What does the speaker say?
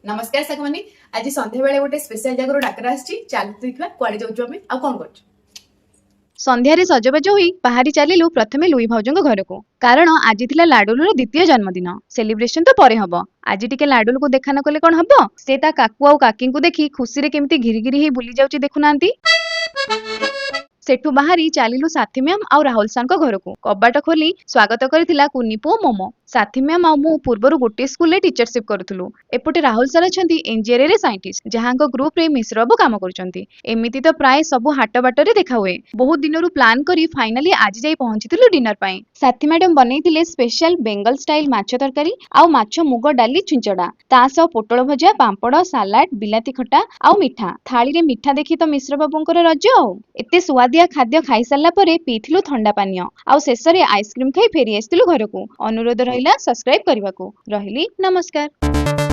ନମସ୍କାର ସାଙ୍ଗମାନେ, ଆଜି ସନ୍ଧ୍ୟାବେଳେ ଗୋଟେ ସ୍ପେଶାଲ ଜାଗାରୁ ଡାକରା ଆସିଛି। ଚାଲନ୍ତୁ ଦେଖିବା କୁଆଡେ ଯାଉଛୁ ଆମେ ଆଉ କଣ କରୁଛୁ। ସନ୍ଧ୍ୟାରେ ସଜବାଜ ହୋଇ ବାହାରି ଚାଲିଲୁ ପ୍ରଥମେ ଲୁଇ ଭାଉଜଙ୍କ ଘରକୁ, କାରଣ ଆଜି ଥିଲା ଲାଡୁଲୁର ଦ୍ୱିତୀୟ ଜନ୍ମଦିନ। ସେଲିବ୍ରେସନ ତ ପରେ ହବ, ଆଜି ଟିକେ ଲାଡୁଲୁକୁ ଦେଖା ନ କଲେ କଣ ହବ? ସେ ତା କାକୁ ଆଉ କାକିଙ୍କୁ ଦେଖି ଖୁସିରେ କେମିତି ଘିରି ଘିରି ହେଇ ବୁଲି ଯାଉଛି ଦେଖୁନାହାନ୍ତି। ସେଠୁ ବାହାରି ଚାଲିଲୁ ସାଥୀ ମ୍ୟାମ୍ ଆଉ ରାହୁଲ ସାର୍ଙ୍କ ଘରକୁ। କବାଟ ଖୋଲି ସ୍ୱାଗତ କରିଥିଲା କୁନି ପୁଅ ମୋମୋ। ସାଥୀ ମ୍ୟାମ୍ ଆଉ ମୁଁ ପୂର୍ବରୁ ଗୋଟିଏ ସ୍କୁଲରେ ଟିଚରସିପ୍ କରୁଥିଲୁ। ଏପଟେ ରାହୁଲ ସାର୍ ଅଛନ୍ତି ଏନଜିଆରଏ ରେ ସାଇଣ୍ଟିଷ୍ଟ, ଯାହାଙ୍କ ଗ୍ରୁପରେ ମିଶ୍ର ବାବୁ କାମ କରୁଛନ୍ତି। ଏମିତି ତ ପ୍ରାୟ ସବୁ ହାଟ ବାଟରେ ଦେଖା ହୁଏ। ବହୁତ ଦିନରୁ ପ୍ଲାନ୍ କରି ଫାଇନାଲି ଆଜି ଯାଇ ପହଞ୍ଚିଥିଲୁ ଡିନର ପାଇଁ। ସାଥୀ ମ୍ୟାଡମ ବନେଇଥିଲେ ସ୍ପେଶାଲ ବେଙ୍ଗଲ ଷ୍ଟାଇଲ ମାଛ ତରକାରୀ ଆଉ ମାଛ ମୁଗ ଡାଲି ଛିଞ୍ଚଡା, ତା ସହ ପୋଟଳ ଭଜା, ପାମ୍ପଡ଼, ସାଲାଡ, ବିଲାତି ଖଟା ଆଉ ମିଠା। ଥାଳିରେ ମିଠା ଦେଖି ତ ମିଶ୍ର ବାବୁଙ୍କର ରଜ। ଆଉ ଏତେ ସୁଆଦିଆ ଖାଦ୍ୟ ଖାଇସାରିଲା ପରେ ପିଇଥିଲୁ ଥଣ୍ଡା ପାନୀୟ ଆଉ ଶେଷରେ ଆଇସ୍କ୍ରିମ ଖାଇ ଫେରି ଆସିଥିଲୁ ଘରକୁ। ଅନୁରୋଧ ରହିଲା ସବସ୍କ୍ରାଇବ କରିବାକୁ। ରହିଲି, ନମସ୍କାର।